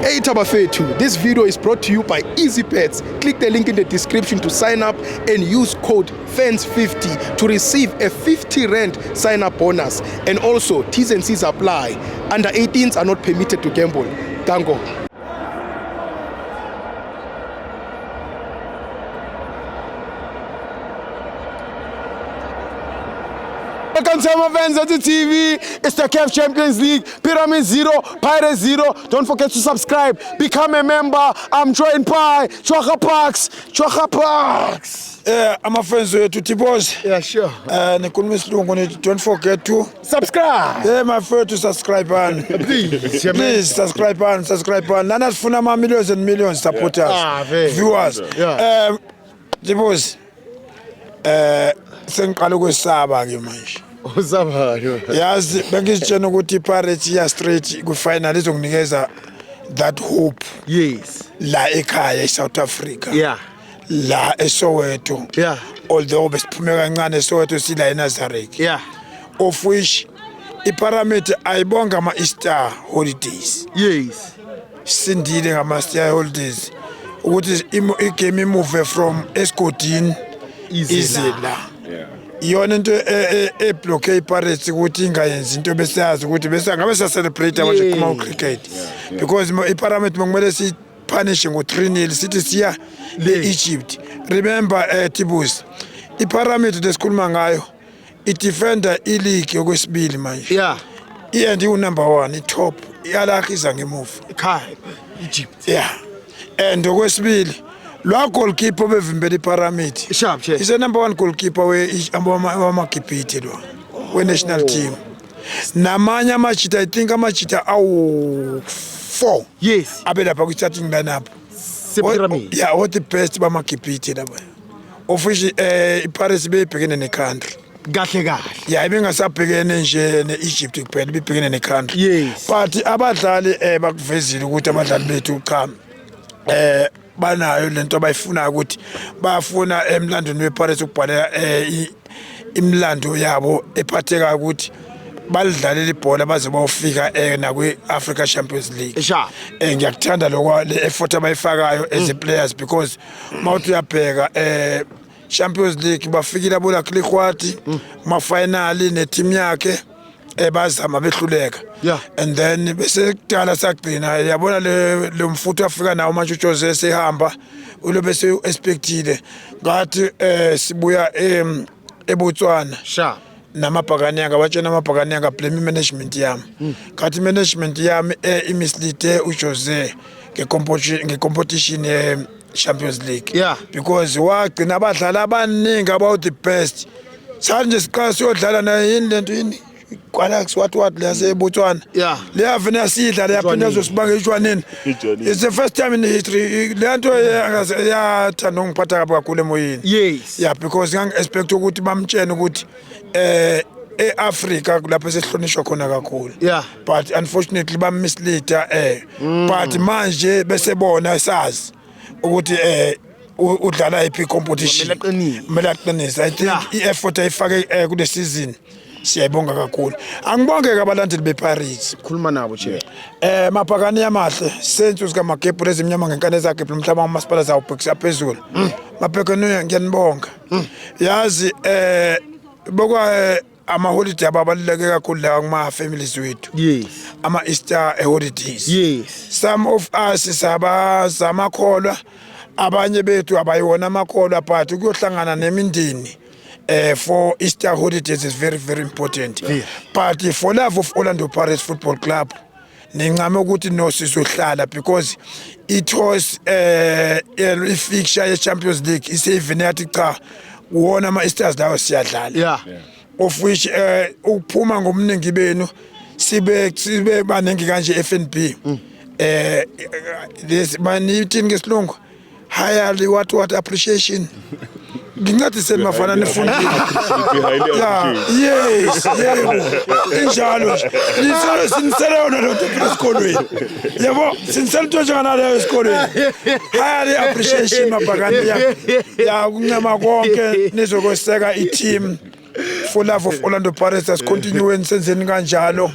Hey Tabafetu, this video is brought to you by Easybet. Click the link in the description to sign up and use code FANS50 to receive a 50 rand sign up bonus. And also, T's and C's apply. Under 18s are not permitted to gamble. Tango. Welcome to my fans at the TV. It's the CAF Champions League. Pyramid 0, Pirates 0. Don't forget to subscribe. Become a member. I'm joined by Chwaka Parks. Chwaka Parks. Ama-fans wethu Tibos. Yeah, sure. Nikhuluma isilungu nithi don't forget to Subscribe. My friend to subscribe on. Please. Yeah, man. Please subscribe on, subscribe on. Nana sifuna ama millions and millions supporters, Ah, very. viewers. Yeah. Tibos. Sengiqala ukwesaba ke manje. Usabayo. Yazi bengizitshena ukuthi iPirates iya straight ku final izonginikeza that hope Yes. la ekhaya eSouth Africa. Yeah. La eSoweto. Yeah. Although besiphume kancane eSoweto sila eNazareth. Yeah. Of which iPyramid ayibonga ama-Easter holidays. Yes. Sindile ngama-Easter holidays ukuthi igame imove from esigodini ize la. Iyona into eblocke iPirates ukuthi ingayenzi into besiyazi ukuthi bese ngabe siya-celebrate manje kuma cricket because iPyramid kumele siyipunishe ngo-3-0 sithi siya le-Egypt. Remember Tibus, iPyramid lesikhuluma ngayo idefender i-league yokwesibili manje. Yeah. I-and iwu-number 1 i-top iyalakhiza ngemuva Ekhaya. Egypt. Yeah, and okwesibili lwa goalkeeper obevimbela iPyramid Sharp, che. is a number 1 goalkeeper wamagibhithe lo we-national team. Namanye amajita, I think amajita awu-4 Yes. abe lapha kwi-starting lineup. Pyramid. Yeah, what the best bamagibhithe laba, of which iPirates beyibhekene ne-country. Kahle kahle. Yeah, ibingasabhekene nje ne-Egypt kuphela, ibibhekene ne-country. Yes. But abadlali bakuvezile ukuthi abadlali bethu cha banayo lento abayifunayo ukuthi bayafuna emlandweni wePirates ukubhalela imilando yabo ephathekayo ukuthi balidlalela ibhola baze bayofika nakwi-Africa Champions League. Sharp. Ngiyakuthanda lokho le effort abayifakayo as a players because mawuthi uyabheka Champions League bafikile abola Klikwati ma final ne team yakhe bazama behluleka. Yeah. And then bese kudala sagcina yabona le lo mfutho afika nawo manje uJose sehamba ulo bese expectile ngathi sibuya eBotswana. Sharp. Namabhakani yanga batshena amabhakani yanga blame management yami. Ngathi management yami imislead uJose ngecompetition ye Champions League. Yeah. Because wagcina abadlali abaningi about the best. Sanje siqala siyodlala naye yini lento yini Galaxy what leyaseBotswana. Yeah. Leyavena yasidla leyaphinda yazosibanga ejwaneni. It's the first time in history le nto yathanda ungiphatha kabi kakhulu emoyeni. Yes. Yeah, because ngangi-expect ukuthi bamtshene ukuthi eAfrica lapho sesihlonishwa khona kakhulu. Yeah. But unfortunately bammislead but manje bese bona sazi ukuthi udlala iphi competition. Kumele aqinise. Kumele aqinise. I think Yeah. i-effort ayifake kule season siyayibonga kakhulu. Angibonge ke abalandeli bePirates. Khuluma nabo che. Mabhakani amahle sensu sika Magebhu lezimnyama ngenkani ezagebhu umhlaba umasipala zawubhekisa phezulu. Mabhakani ngiyanibonga. Yazi bokwa ama holiday ababaluleke kakhulu la kuma families wethu. Yes. Ama Easter holidays. Yes. Some of us saba samakholwa abanye bethu abayiwona amakholwa but ukuyohlangana nemindeni for Easter holidays is very very important. Yeah. But for love of Orlando Pirates Football Club nincame ukuthi no sizohlala because it was i-fixture ye Champions League isevene yathi cha wona ama Easters lawo siyadlala. Yeah. Of which ukuphuma ngomningi benu sibe baningi kanje FNB. This manithini ngesilungu highly what appreciation. Ngincedise mafana nifundile. Yeah, yes, yebo. Injalo nje. Nisele sinisele yona lo nto phela esikolweni. Yebo, sinisele into njenganaleyo esikolweni. Highly appreciation mabhakani ya. Ya kuncema konke nizokweseka i-team for love of Orlando Pirates as continue senzeni kanjalo.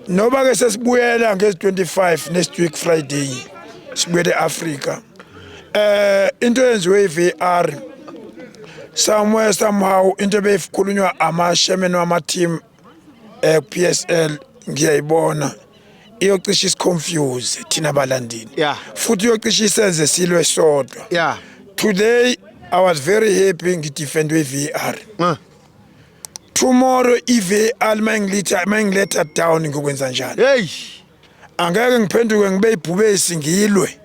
Noba ke sesibuyela ngezi 25 next week Friday, sibuyele eAfrica. Into eyenziwe iVAR, somewhere somehow into ebeyikhulunywa ama-chairman wama-team PSL, ngiyayibona iyocisha isiconfuse thina abalandeli, futhi iyocisha isenze silwe sodwa. Today I was very happy, ngidefendwe i-VAR. Tomorrow i-VAR mayingiletha down, ngokwenza njani? Hey. Angeke ngiphenduke ngibe ibhubesi, ngilwe.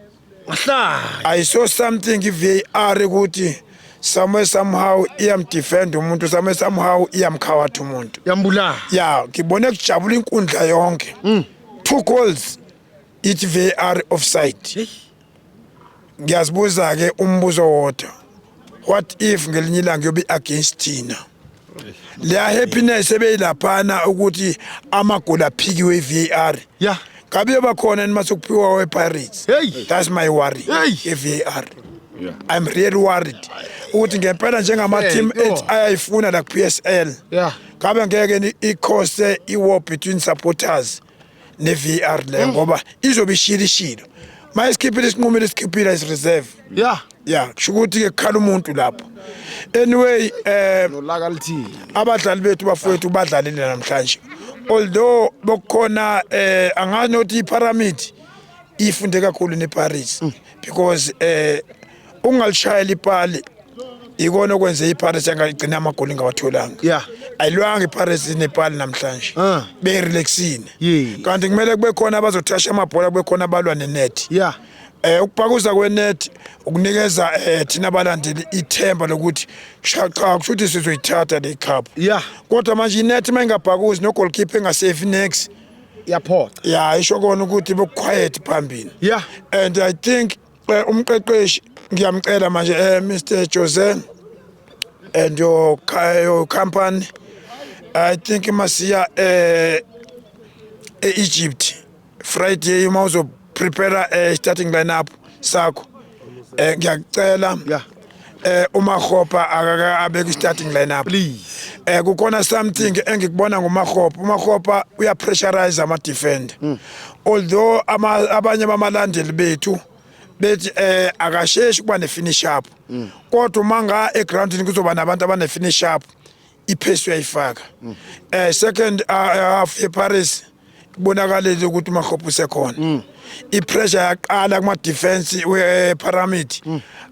Mahlaya. I saw something, i-VAR, ukuthi somewhere somehow iyamdefend umuntu, somewhere somehow iyamkhawatha umuntu. Yambulala. Ya, ngibone kujabula inkundla yonke, two goals, ithi VAR offside. Hey. Ngiyazibuza ke umbuzo wodwa, what if ngelinye ilanga yobe against thina? Leya happiness ebeyilaphana ukuthi amagoli aphikiwe i-VAR, ngabe yoba khona nima sokuphiwa we-Pirates? Hey. That's my worry. Hey. I-VAR, I'm really worried ukuthi ngempela njengama-team Hey, yo. ethi ayayifuna la ku-PSL, ngabe ngeke i-cause i-war between supporters ne-VAR leyo, ngoba izobe ishilo ishilo ma isikhiphile isinqumo, isikhiphile is reserve. Ya, kusho ukuthi-ke kukhala umuntu lapho. Anyway, Nolaka lithini? abadlali bethu, bafowethu, badlalile namhlanje, although bokukhona angazi nokuthi iPyramid ifunde kakhulu neParis, because ungalishayela ipali ikona okwenze iParis yangagcina amagoli ingawatholanga. Ayilwanga iParis nepali namhlanje, berelaxile, kanti kumele kube khona abazothasha amabhola, kube khona abalwa nenet. Ukubhakuza kwenet ukunikeza thina abalandeli ithemba lokuthi cha, kusho ukuthi sizoyithatha le cup. Kodwa manje inet mayingabhakuzi, no goalkeeper engasave next, Yaphoqa. Ya, isho kona ukuthi bekuquiet phambili. And I think umqeqeshi ngiyamcela manje, Mr Jose and your company, I think masiya e-Egypt Friday, uma uzo prepare starting lineup sakho, ngiyakucela, uMakgopa akaka abeke starting lineup. Please. Kukhona something engikubona ngoMakgopa. UMakgopa uya pressurize ama defender, although abanye bamalandeli bethu bethi akasheshi kuba ne finish up, kodwa uma nga egroundini kuzoba nabantu abane finish up, ipace uyayifaka. Second half yeParis kubonakalile ukuthi uMakgopa usekhona, ipressure yaqala kuma defense we Pyramid,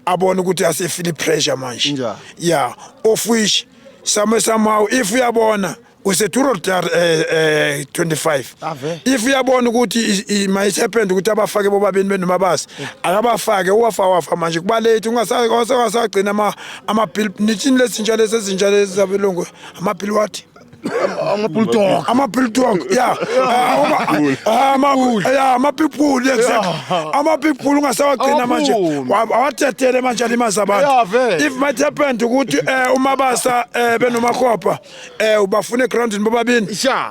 abona ukuthi asefeel pressure manje. Njalo. Yeah, of which somewhere somehow if uyabona useturo 25, Ave. if uyabona ukuthi might happen ukuthi abafake bobabini benoMabasa, akabafake, uwafa wafa manje kuba late, ungasagcina ama bill nithini lezintsha lezi ezintsha lezi zabelungu, ama bill what? Ama-bulldog. Ama-bulldog, yeah. Yeah, ama-people, exactly, ama-people ungasawagcina manje. Awaphumi. Awathethele manje, alimaza Yeah, abantu. vele. If might happen ukuthi uMabasa benoMakgopa ubafuna egroundini bobabini,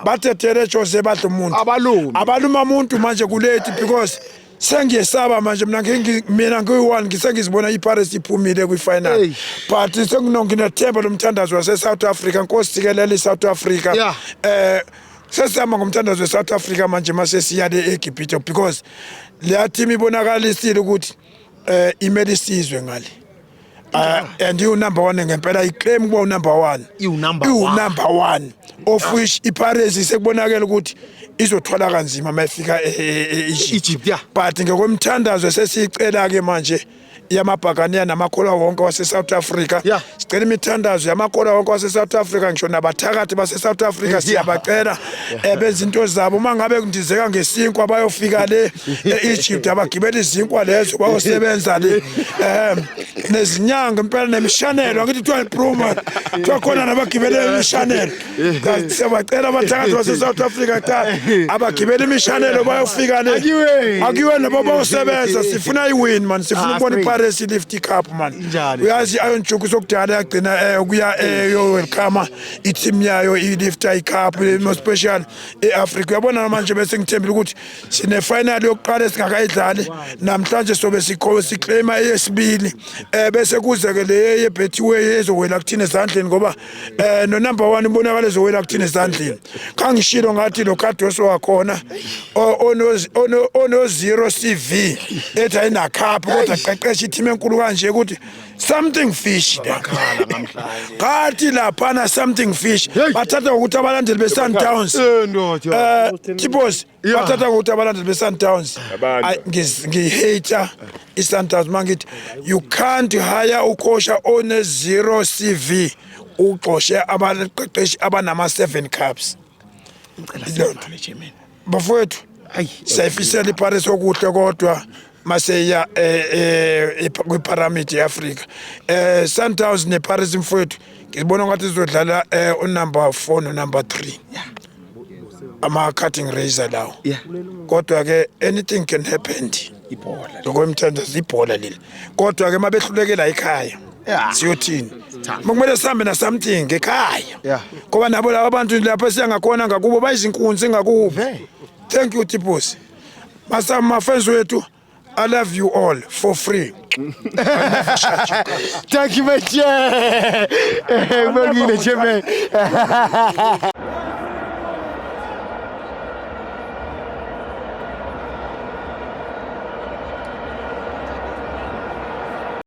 bathethele Jose, badla umuntu. Abalumi. Abaluma umuntu manje kulate, because sengiyesaba manje mina, mina ngiyi-one ngisengizibona iParis iphumile kwi-final. Hey. But nginethemba lomthandazo wase-South Africa. Nkosi, sikelela i-South Africa. Sesihamba ngomthandazo we-South Africa manje mase siya le eGibhithe, because leya team ibonakalisile ukuthi imele isizwe ngale, and iwu-number one ngempela, iclaim kuba u-number one. Iwu-number one. Iwu-number one, of which iParis sekubonakele ukuthi izothwala kanzima uma ifika e-Egypt. Egypt, yeah. But ngokomthandazo sesiyicela-ke manje yamabhakaniya namakholwa wonke wase-South Africa, sicela imithandazo yamakholwa wonke wase-South Africa, ngisho nabathakathi base-South Africa siyabacela, benza into zabo. Uma ngabe kundizeka ngesinkwa bayofika le e-Egypt, abagibela izinkwa lezo bayosebenza le, nezinyanga impela nemishanelo, angithi kuthiwa ibruma, kuthiwa khona nabagibele imishanelo. Cha, siyabacela abathakathi base-South Africa, cha, abagibela imishanelo bayofika le. Akiweni. Akiweni nabo bayosebenza. Sifuna iwin man, sifuna Ah, ukubona straight. iPirates ilift icup man. Injalo. Uyazi i-Iron Duke sokudala yagcina ukuya yo-welcome i-team yayo ilifta icup, more special e-Africa. Uyabona manje bese ngithembile ukuthi sine-final yokuqala esingakayidlali namhlanje, sobe siclaima eyesibili, bese kuze-ke le ye-Betway ezowela kuthina ezandleni, ngoba no-number 1 ubonakala ezowela kuthina ezandleni. Khangishilo ngathi lo Cardoso wakhona ono 0 CV, ethi ayinacup, kodwa qeqesha i-team enkulu kanje, ukuthi something fish la kathi laphana, something fish. Bathatha ngokuthi abalandeli be-Sundowns, Ndoda. Tipos, bathatha ngokuthi abalandeli be-Sundowns. Abantu. Ngiyi-hater i-Sundowns mangithi you can't hire ucoach one-zero CV, uxoshe abaqeqeshi abanama-seven cups. Bafowethu, siyayifisela iPirates okuhle, kodwa maseya kwi-pyramid ye-Afrika, Sundowns nePirates, mfowethu, ngibona ngathi izodlala unumber 4 no-number 3, ama-curtain raiser lawo. Kodwa ke anything can happen, ngokwemthandazo ibhola leli. Kodwa ke mabehlulekela ekhaya, siyothini? Kumele sihambe na something ekhaya, ngoba nabo laba bantu lapha siya ngakhona ngakubo bayizinkunzi ngakubo. Thank you, Tipos. Mafans wethu, I love you all for free. Thank you, my chair. Ngibongile, chairman.